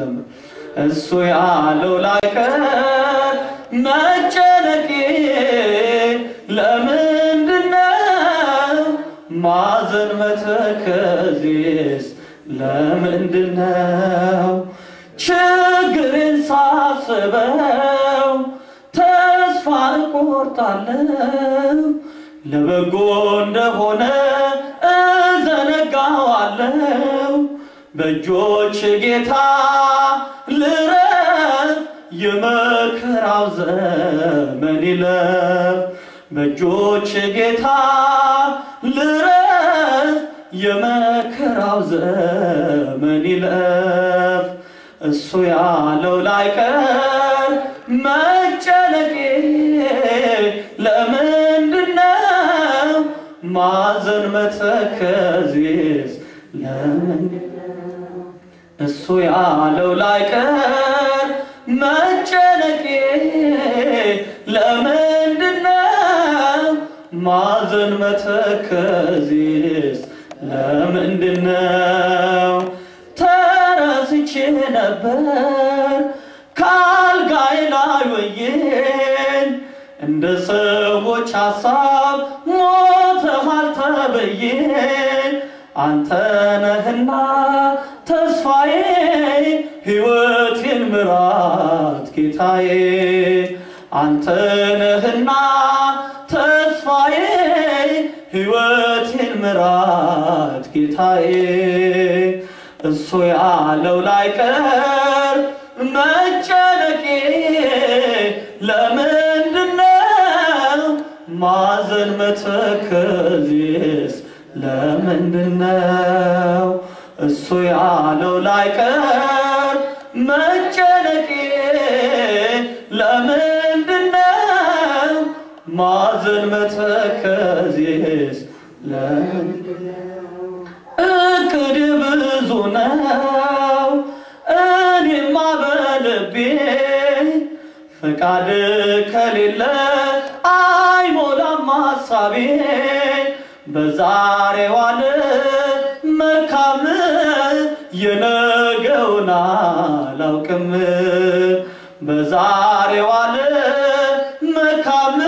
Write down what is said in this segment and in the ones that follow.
እንዘምር። እሱ ያለው ላይቀር መጨነቄ ለምንድነው? ማዘን መተከዜስ ለምንድነው? ችግሬን ሳስበው ተስፋ እቆርጣለሁ፣ ለበጎ እንደሆነ እዘነጋዋለሁ። በእጆች ጌታ ልረፍ፣ የመከራው ዘመን ይለፍ። በእጆች ጌታ ልረፍ፣ የመከራው ዘመን ይለፍ። እሱ ያለው ላይቀር መጨነቄ ለምንድነው? ማዘን መተከዜስ ለምንድነው? እሱ ያለው ላይቀር መጨነቄ ለምንድነው? ማዘን መተከዜስ ለምንድነው? ተረስቼ ነበር ካልጋዬ ላይ ወዬን፣ እንደ ሰዎች ሐሳብ ሞተሃል ተብዬ። አንተ ነህና ተስፋዬ፣ ሕይወቴን ምራት ጌታዬ። አንተ ነህና ተስፋዬ፣ ሕይወቴን ምራት ጌታዬ። እሱ ያለው ላይቀር መጨነቄ ለምንድነው? ማዘን መተከዜስ ለምንድነው? እሱ ያለው ላይቀር መጨነቄ ለምንድነው? ማዘን መተከዜስ ለምንድነው? እቅድ ብዙ ነው፣ እኔማ በልቤ ፈቃድ ከሌለ አይሞላም ሐሳቤ። በዛሬዋ መካም፣ የነገውን አላውቅም። በዛሬዋ መካም፣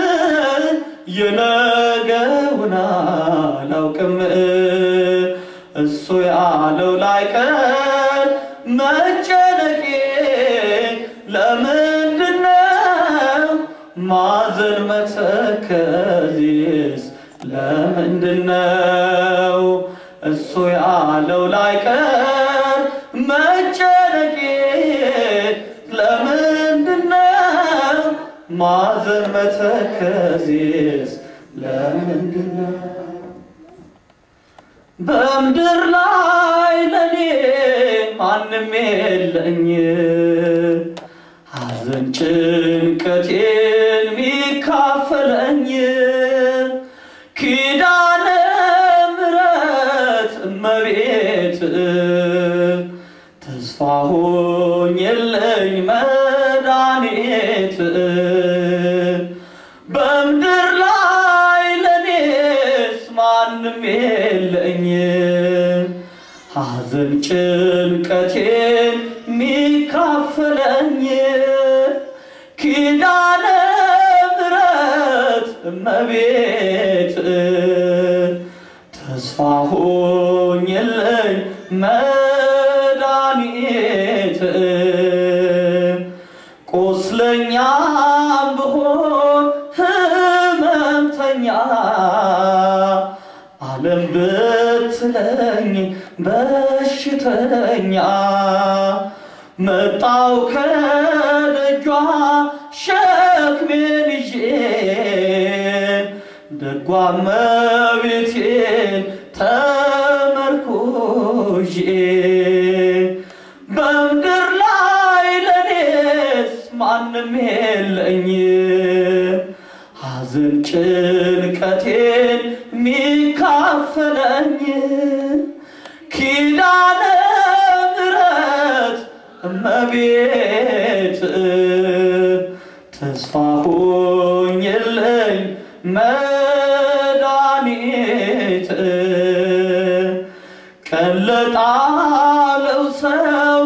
የነገውን አላውቅም። እሱ ያለው ላይቀር መጨነቄ ለምንድነው? ማዘን መተከዜስ ለምንድነው? እሱ ያለው ላይቀር መጨነቄ ለምንድነው? ማዘን መተከዜስ ለምንድነው? በምድር ላይ ለኔ ማንም የለኝ፣ ሐዘን ጭንቀቴን ሚካፈለኝ። ኪዳነ ምሕረት እመቤት፣ ተስፋ ሆኜልኝ መድኃኒት። በምድር ላይ ለኔስ ማንም የለኝ፣ ሐዘን ጭንቀቴን ሚካፈለኝ። ኪዳነ ምሕረት እመቤት፣ ተስፋ ሆኜልኝ መድኃኒት። ቁስለኛም ብሆን ህመምተኛ፣ ዓለም ብትለኝ በሽተኛ፣ መጣው ከደጇ ሸክሜን ይዤ፣ ደጓ እመቤቴን ተመርኩዤ። በምድር ላይ ለኔስ ማንም የለኝ፣ ሐዘን ጭንቀቴን ሚካፈለኝ። ኪዳነ ምሕረት እመቤት፣ ተስፋ ሆኝልኝ መድኃኒት። ቀን ለጣለው ሰው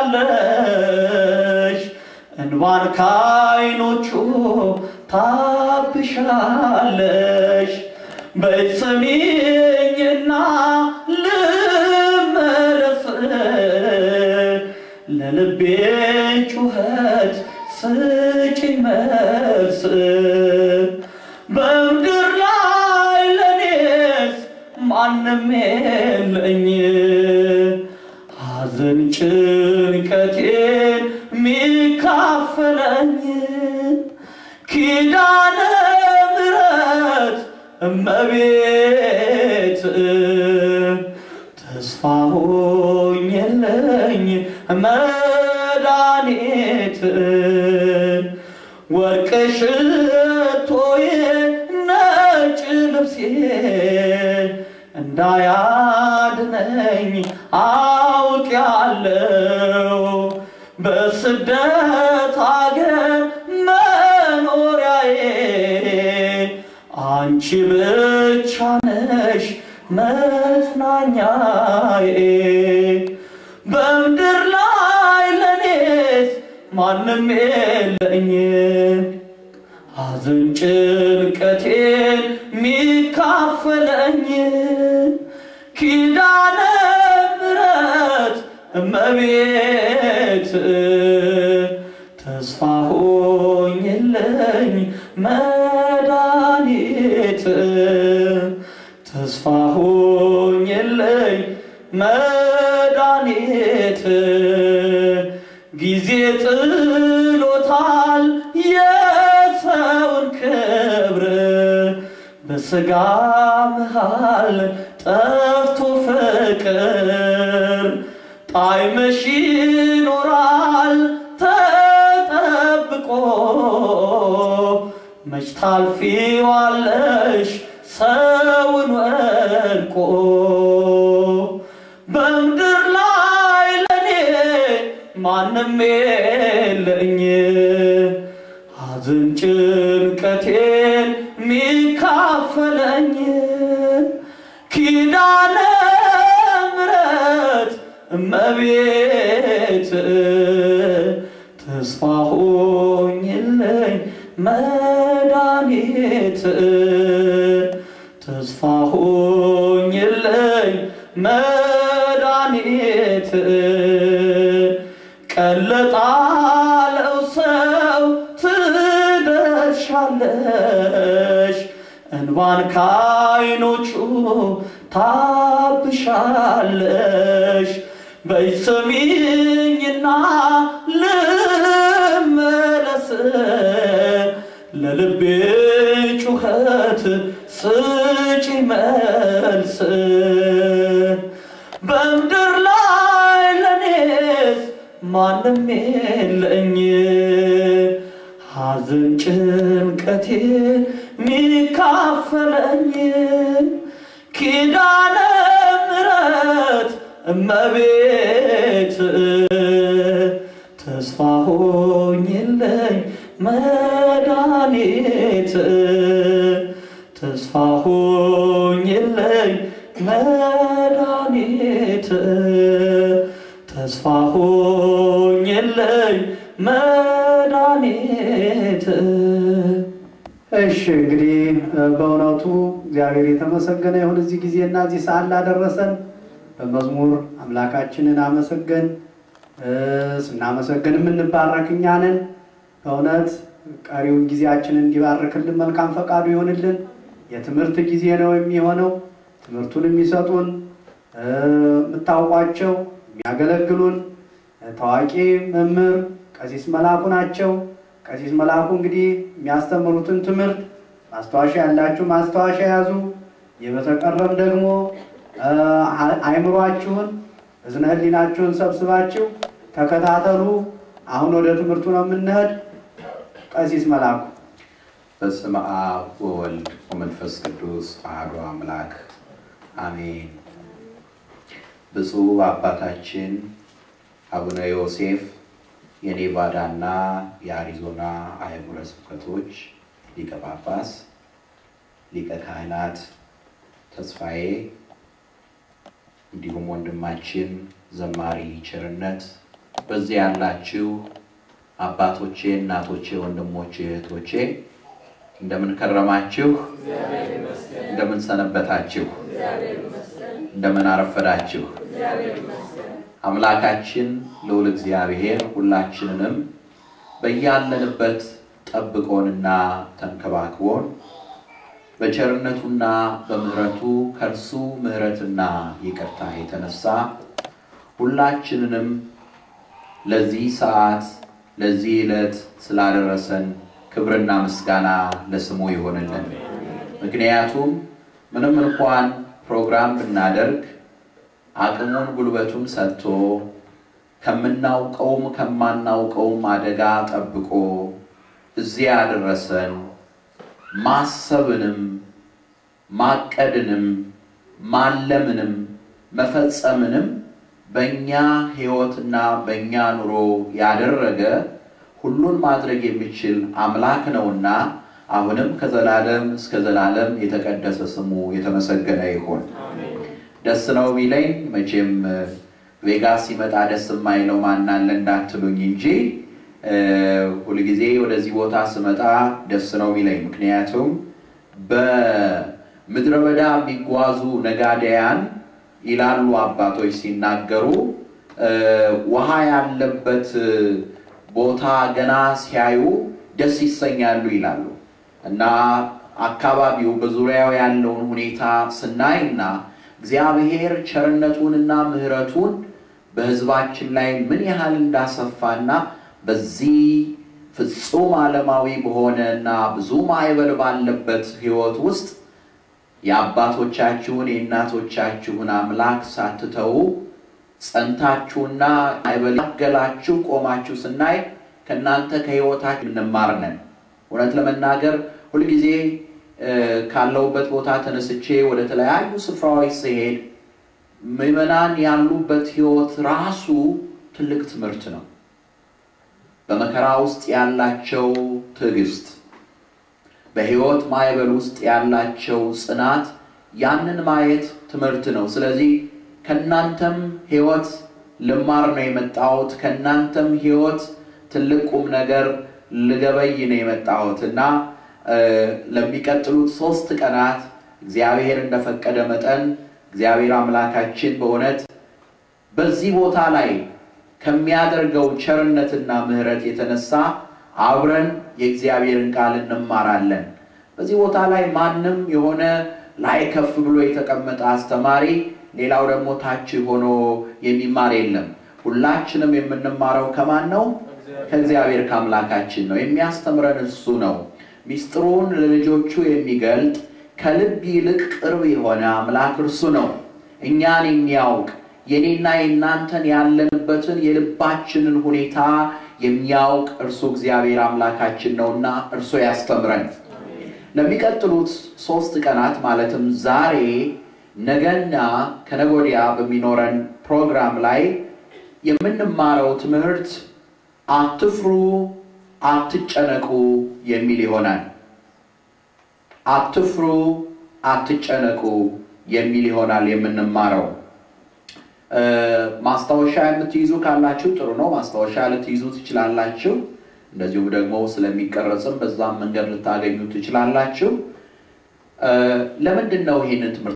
ታብሻለሽ፣ እንባን ካይኖቹ ታብሻለሽ። በስሚኝና ልመለስ፣ ለልቤ ጩኸት ስጪኝ መልስ። በምድር ላይ ለኔስ ማንም የለኝ፣ ሐዘን ጭንቀቴን ሚካፈለኝ። ኪዳነ ምሕረት እመቤት፣ ተስፋ ሆኝልኝ መድኃኒት። ወርቅ ሽቶዬ ነጭ ልብሴ እንዳያድነኝ አውቄአለሁ። በስደት አገር መኖሪያዬ አንቺ ብቻ ነሽ መጽናኛዬ። በምድር ላይ ለኔስ ማንም የለኝ፣ ሐዘን ጭንቀቴን ሚካፈለኝ። ኪዳነ ምሕረት እመቤት፣ ተስፋ ሆኝልኝ መድኃኒት፣ ተስፋ ሆኝልኝ መድኃኒት። ጊዜ ጥሎታል የሰውን ክብር፣ በስጋ መሃል ጠፍቶ ፍቅር። ጣዕምሽ ይኖራል ተጠብቆ፣ መች ታልፊዋለሽ ሰውን ወድቆ። በምድር ላይ ለኔ ማንም የለኝ፣ ሐዘን ጭንቀቴን ሚካፈለኝ። ኪዳነ ምሕረት እመቤት፣ ተስፋ ሆኝልኝ መድኃኒት፣ ተስፋ ሆኝልኝ መድኃኒት። ቀለጣለው ሰው ትደርሻለሽ፣ እንባን ካይኖቹ ታብሻለሽ። በይ ስሚኝና ልመለስ፣ ለልቤ ጩኸት ስጪ መልስ። በምድር ላይ ለኔስ ማንም የለኝ፣ ሐዘን ጭንቀቴ ሚካፈለኝ። ኪዳነ ምሕረት እመቤት፣ ተስፋ ሆኝልኝ መድኃኒት፣ ተስፋ ሆኝልኝ መድኃኒት፣ ተስፋ ሆኝልኝ መድኃኒት። እሺ፣ እንግዲህ በእውነቱ እግዚአብሔር የተመሰገነ ይሁን። እዚህ ጊዜና እዚህ ሰዓት ላደረሰን በመዝሙር አምላካችንን አመሰገን። ስናመሰግን የምንባረክ እኛ ነን። በእውነት ቀሪውን ጊዜያችንን እንዲባርክልን መልካም ፈቃዱ ይሆንልን። የትምህርት ጊዜ ነው የሚሆነው። ትምህርቱን የሚሰጡን የምታውቋቸው የሚያገለግሉን ታዋቂ መምህር ቀሲስ መላኩ ናቸው። ቀሲስ መላኩ እንግዲህ የሚያስተምሩትን ትምህርት ማስታወሻ ያላችሁ ማስታወሻ ያዙ። የበተቀረም ደግሞ አይምሯችሁን እዝነ ሕሊናችሁን ሰብስባችሁ ተከታተሉ። አሁን ወደ ትምህርቱ ነው የምንሄድ። ቀሲስ መላኩ። በስመ አብ ወወልድ ወመንፈስ ቅዱስ አሐዱ አምላክ አሜን። ብፁዕ አባታችን አቡነ ዮሴፍ የኔቫዳና የአሪዞና አህጉረ ስብከቶች ሊቀ ጳጳስ፣ ሊቀ ካህናት ተስፋዬ፣ እንዲሁም ወንድማችን ዘማሪ ቸርነት፣ በዚህ ያላችሁ አባቶቼ፣ እናቶቼ፣ ወንድሞቼ፣ እህቶቼ እንደምን ከረማችሁ? እንደምን ሰነበታችሁ? እንደምን አረፈዳችሁ? አምላካችን ልዑል እግዚአብሔር ሁላችንንም በያለንበት ጠብቆንና ተንከባክቦን በቸርነቱና በምህረቱ ከእርሱ ምህረትና ይቅርታ የተነሳ ሁላችንንም ለዚህ ሰዓት ለዚህ ዕለት ስላደረሰን ክብርና ምስጋና ለስሙ ይሆንልን። ምክንያቱም ምንም እንኳን ፕሮግራም ብናደርግ አቅሙን ጉልበቱን ሰጥቶ ከምናውቀውም ከማናውቀውም አደጋ ጠብቆ እዚያ ያደረሰን ማሰብንም ማቀድንም ማለምንም መፈጸምንም በእኛ ሕይወትና በእኛ ኑሮ ያደረገ ሁሉን ማድረግ የሚችል አምላክ ነውና አሁንም ከዘላለም እስከ ዘላለም የተቀደሰ ስሙ የተመሰገነ ይሁን። ደስ ነው ቢለኝ መቼም ቬጋስ ሲመጣ ደስ የማይለው ማን አለ እንዳትሉኝ እንጂ ሁልጊዜ ወደዚህ ቦታ ስመጣ ደስ ነው የሚለኝ። ምክንያቱም በምድረ በዳ የሚጓዙ ነጋዴያን ይላሉ አባቶች ሲናገሩ፣ ውሃ ያለበት ቦታ ገና ሲያዩ ደስ ይሰኛሉ ይላሉ። እና አካባቢው በዙሪያው ያለውን ሁኔታ ስናይና እግዚአብሔር ቸርነቱንና ምሕረቱን በሕዝባችን ላይ ምን ያህል እንዳሰፋና በዚህ ፍጹም ዓለማዊ በሆነና ብዙ ማዕበል ባለበት ሕይወት ውስጥ የአባቶቻችሁን የእናቶቻችሁን አምላክ ሳትተዉ ጸንታችሁና አይበላገላችሁ ቆማችሁ ስናይ ከእናንተ ከሕይወታችሁ እንማር ነን። እውነት ለመናገር ሁልጊዜ ካለሁበት ቦታ ተነስቼ ወደ ተለያዩ ስፍራዎች ስሄድ ምዕመናን ያሉበት ሕይወት ራሱ ትልቅ ትምህርት ነው። በመከራ ውስጥ ያላቸው ትዕግስት፣ በሕይወት ማዕበል ውስጥ ያላቸው ጽናት፣ ያንን ማየት ትምህርት ነው። ስለዚህ ከእናንተም ሕይወት ልማር ነው የመጣሁት፣ ከእናንተም ሕይወት ትልቅ ቁም ነገር ልገበይ ነው የመጣሁት እና ለሚቀጥሉት 3 ቀናት እግዚአብሔር እንደፈቀደ መጠን እግዚአብሔር አምላካችን በእውነት በዚህ ቦታ ላይ ከሚያደርገው ቸርነትና ምሕረት የተነሳ አብረን የእግዚአብሔርን ቃል እንማራለን። በዚህ ቦታ ላይ ማንም የሆነ ላይ ከፍ ብሎ የተቀመጠ አስተማሪ፣ ሌላው ደግሞ ታች ሆኖ የሚማር የለም። ሁላችንም የምንማረው ከማን ነው? ከእግዚአብሔር ከአምላካችን ነው። የሚያስተምረን እሱ ነው። ሚስጥሩን ለልጆቹ የሚገልጥ ከልብ ይልቅ ቅርብ የሆነ አምላክ እርሱ ነው። እኛን የሚያውቅ የኔና የእናንተን ያለንበትን የልባችንን ሁኔታ የሚያውቅ እርሱ እግዚአብሔር አምላካችን ነውና እርሱ ያስተምረን። ለሚቀጥሉት 3 ቀናት ማለትም ዛሬ፣ ነገና ከነገ ወዲያ በሚኖረን ፕሮግራም ላይ የምንማረው ትምህርት አትፍሩ፣ አትጨነቁ የሚል ይሆናል። አትፍሩ፣ አትጨነቁ የሚል ይሆናል የምንማረው። ማስታወሻ የምትይዙ ካላችሁ ጥሩ ነው። ማስታወሻ ልትይዙ ትችላላችሁ። እንደዚሁም ደግሞ ስለሚቀረጽም በዛም መንገድ ልታገኙ ትችላላችሁ። ለምንድን ነው ይሄንን ትምህርት